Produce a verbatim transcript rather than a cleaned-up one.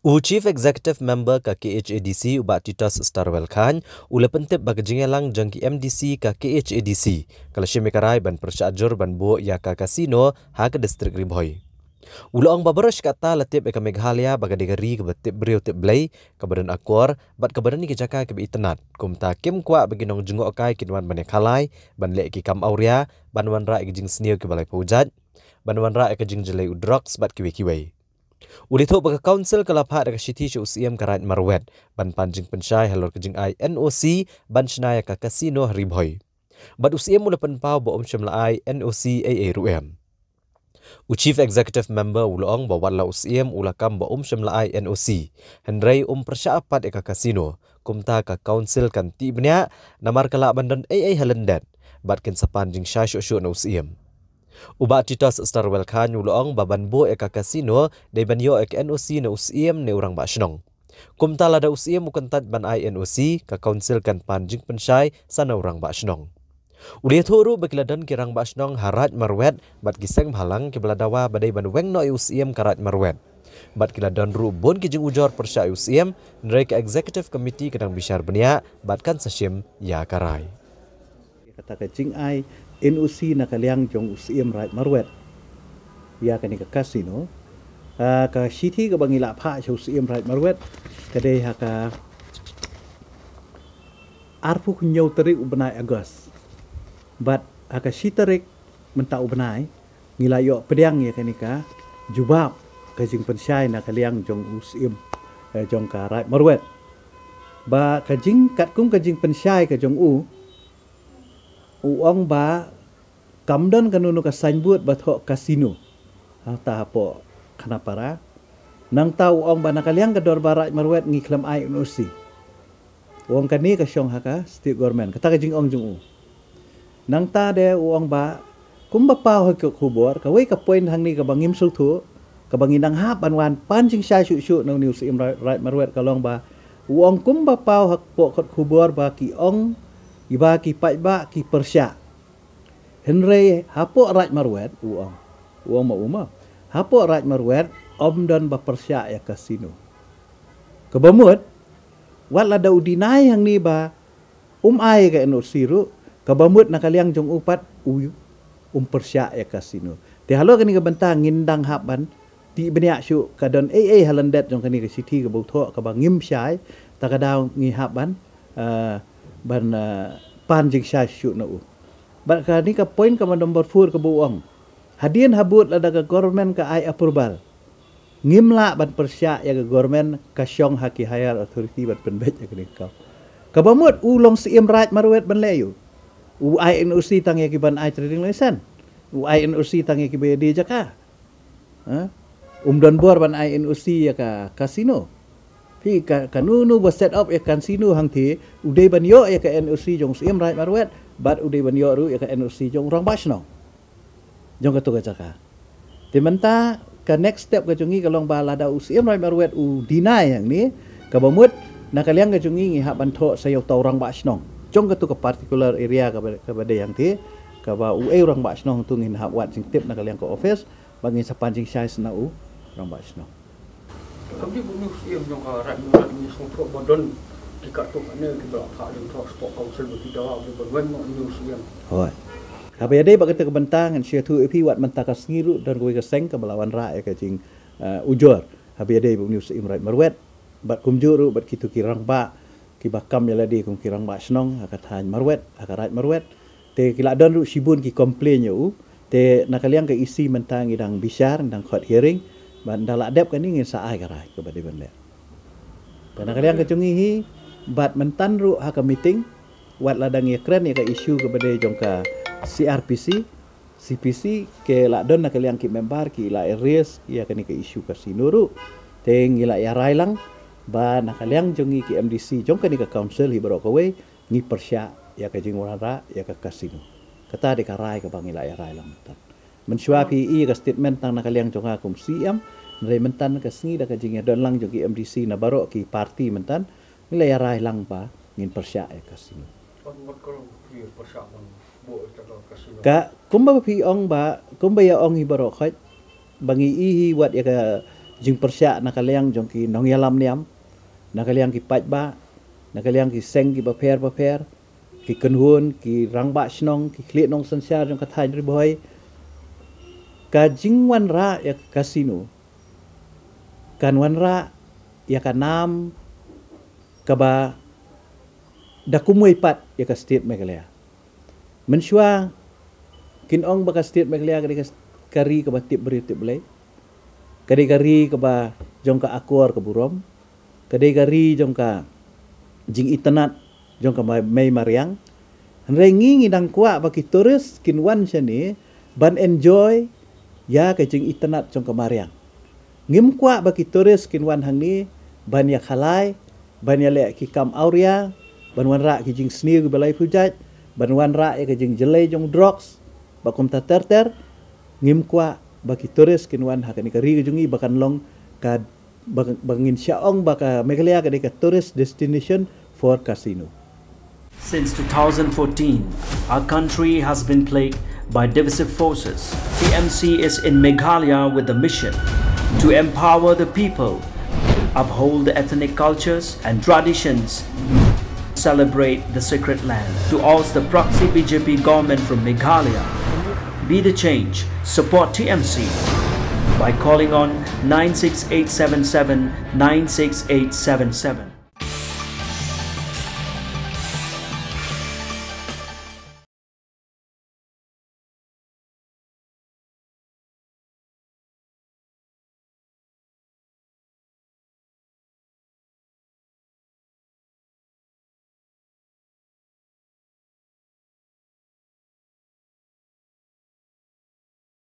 U Chief Executive Member ka K H A D C, u Bah Titus Starwell Chyne, u la pyntip ba ka jingïalang jong ki M D C ka K H A D C ka la shim ïa ka rai ban pyrshah jur ban buh ïa ka casino ha ka district Ri Bhoi. U la ong ba baroh shi katta la tip ïa ka Meghalaya ba ka dei ka ri kaba tip briew tip Blei, kaba don akor bad kaba don ïa ki jaka kiba itynnad. Kumta kim kwah ba ki nongjngohkai kin wan ban ïakhalai, ban leh ki kam awria, ban wanrah ïa ki jingsniew kiba laiphew jait, ban wanrah ïa ka jingjlei u drugs bad kiwei kiwei. U la ïathuh ba ka council ka la phah da ka shithi sha u Syiem ka Raid Marwet ban pan jingpynshai halor ka jingai N O C ban shna ïa ka casino ha Ri Bhoi. Bad u Syiem u la pynpaw ba um shym la ai N O C ei ei ruh em. U Chief Executive Member u la ong ba wat la u Syiem u la kam ba um shym la ai N O C, hynrei um pyrshah pat ïa ka casino, kumta ka council kan tih bniah, namar ka lah ban don ei ei ha lyndet, bad kin sa pan jingshai shuh shuh na u Syiem. U Bah Titus Starwell Chyne u la ong ba ban buh ïa ka casino dei ban ïoh ïa ka N O C na u Syiem ne u Rangbah Shnong. Kumta lada u Syiem u kyntait ban ai N O C, ka council kan pan jingpynshai sa na u Rangbah Shnong. U la ïathuh ruh ba ki la don ki Rangbah Shnong ha Raid Marwet bad ki seng bhalang kiba la dawa ba dei ban weng noh ïa u Syiem ka Raid Marwet. Bad ki la don ruh bun ki jingujor pyrshah ïa u Syiem, hynrei ka Executive Committee ka dang bishar bniah bad kan sa shim ïa ka rai. Kata ka jingai N O C na ka liang jong u Syiem Raid Marwet ïa kane ka casino. Ah, ka shithi kaba ngi la phah sha u Syiem Raid Marwet ka dei ha ka arphew hynñiew tarik u bnai August. Bad ha ka shi tarik mynta u bnai ngi la ïoh pdiang ïa kane ka jubab ka jingpynshai na ka liang jong u Syiem, eh, jong ka Raid Marwet. Ba ka jing katkum ka jingpynshai ka jong u, u ong ba kam don kano kano ka signboard ba thoh casino hangta hapoh Khanapara. Nangta u ong ba na ka liang ka dorbar Raid Marwet ngi khlem ai N O C. U ong kane ka shong ha ka state government, kata ka jingong jong u. Nangta de u ong ba kumba paw ha ki kot khubor, kawei ka point hangne kaba ngim sngewthuh, kaba ngi nang hap ban wan pan jingshai shuh shuh na une u Syiem Raid, Raid Marwet ka long ba u ong kumba paw hapoh kot khubor ba ki ong, iba ki paidbah ki pyrshah. Hynrei hapoh Raid Marwet u ong, u ong ma u ma, hapoh Raid Marwet ym don ba pyrshah ïa casino. Kaba mut, wat lada u deny hangne ba um ai ka N O C ruh, kaba mut na ka liang jong u pat u um pyrshah ïa casino. Te halor kane ka bynta ngin dang hap ban tih bniah shuh, ka don ei ei ha lyndet jong kane ka shithi kaba u thoh kaba ngim shai, ta ka daw ngi hap ban, eh, ban, eh, pan jingshai shuh na u. Bad kane ka point kaba number four kaba u ong, hadien habud lada ka government ka ai approval, ngim lah ban pyrshah ïa ka government ka shong ha ki higher authority ban pynbeit ïa kane ka kam. Kaba mut u long Syiem Raid Marwet ban leh ïa u. U ai N O C tang ïa ki ban ai trading license. U ai N O C tang ïa kiba ïadei jaka. Ha? Um don bor ban ai N O C ïa ka casino. Phi ka, kano kano ba set up ïa ka casino hangtei, u dei ban ïoh ïa ka N O C jong u Syiem Raid Marwet, bad u dei ban ïoh ruh ïa ka N O C jong u Rangbah Shnong jong kato ka jaka. Te mynta ka next step ka jong ngi ka long ba lada u Syiem Raid Marwet u deny hangne, kaba mut na ka liang ka jong ngi ngi hap ban thoh sa ïa uta u Rangbah Shnong jong kato ka particular area kaba, kaba dei hangtei, kaba uei u Rangbah Shnong tu ngin hap wad jingtip na ka liang ka office, ba ngin sa pan jingshai sa na u Rangbah Shnong. Kam dei ba une u Syiem jong ka Raid Marwet ngi sngewthuh ba don ki katto katne kiba la phah jingthoh sport council ba ki dawa ba ban weng noh une u Syiem. Hooid. Haba ïadei bad kata ka bynta ngan sa ïathuh ïa phi, wat mynta ka sngi ruh don kawei ka seng kaba la wanrah ïa ka jing, eh, ujor haba ïadei bad une u Syiem Raid Marwet. Bad kumjuh ruh bad kito ki rangbah kiba kam ïa lade kum ki Rangbah Shnong ha ka thaiñ Marwet, ha ka Raid Marwet. Te ki la don ruh shibun ki complain ïa u. Te na ka liang ka E C mynta ngi dang bishar, ngi dang khot hearing, bad ynda la dep kane ngin sa ai ka rai kaba dei ban leh. Te na ka liang ka jong ngi hi, bad mynta ruh ha ka meeting, wat la dang ïakren ïa ka issue kaba dei jong ka C R P C, C P C, ki la don na ka liang ki member ki la raise ïa kane ka issue casino ruh. Te ngi la ïa rai lang ba na ka liang jong ngi ki M D C jong kane ka council hi baroh kawei, ngi pyrshah ïa ka jingwanrah ïa ka casino. Kata dei ka rai kaba ngi la ïa rai lang mynta. Mynshuwa phi i ka statement tang na ka liang jong nga kum C M, hynrei mynta ka sngi da ka jingïadon lang jong ki M D C na baroh ki party mynta, ngi la ïa rai lang ba ngin pyrshah ïa ka casino. Ka, kumba phi ong ba, kumba ïa ong hi baroh khoit, ba ngi i hi wat ïa ka jingpyrshah na ka liang jong ki nongïalam niam, na ka liang ki paidbah, na ka liang ki seng kiba pher bapher, ki kynhun, ki rangbah shnong, ki khlieh nongsynshar jong ka thaiñ Ri Bhoi. Ka jingwanrah ïa ka casino kan wanrah ïa ka nam kaba da kumwei pat ïa ka state Meghalaya. Mynshuwa kin ong ba ka state Meghalaya ka dei ka ri kaba tip briew tip Blei, ka dei ka ri kaba jong ka akor ka burom, ka dei ka ri jong ka jingitynnad jong ka mei mariang. Hynrei ngi ngi dang kwah ba ki tourist kin wan shane ban enjoy ïa ka jingitynnad jong ka mariang. Ngim kwah ba ki tourist kin wan hangne ban ïa khalai, ban ïa leh ki kam awria, ban wanrah ki jingsniew kiba lai pujat, ban wanrah ïa ka jingjlei jong drugs, ba kumta ter ter. Ngim kwah ba ki tourist kin wan ha kane ka ri ka jong ngi ba kan long ka ba ngin shah ong ba ka Meghalaya ka dei ka tourist destination for casino. Since two thousand fourteen, our country has been plagued by divisive forces. T M C is in Meghalaya with the mission to empower the people, uphold the ethnic cultures and traditions, celebrate the sacred land. To oust the proxy B J P government from Meghalaya, be the change, support T M C by calling on nine six eight seven seven nine six eight seven seven.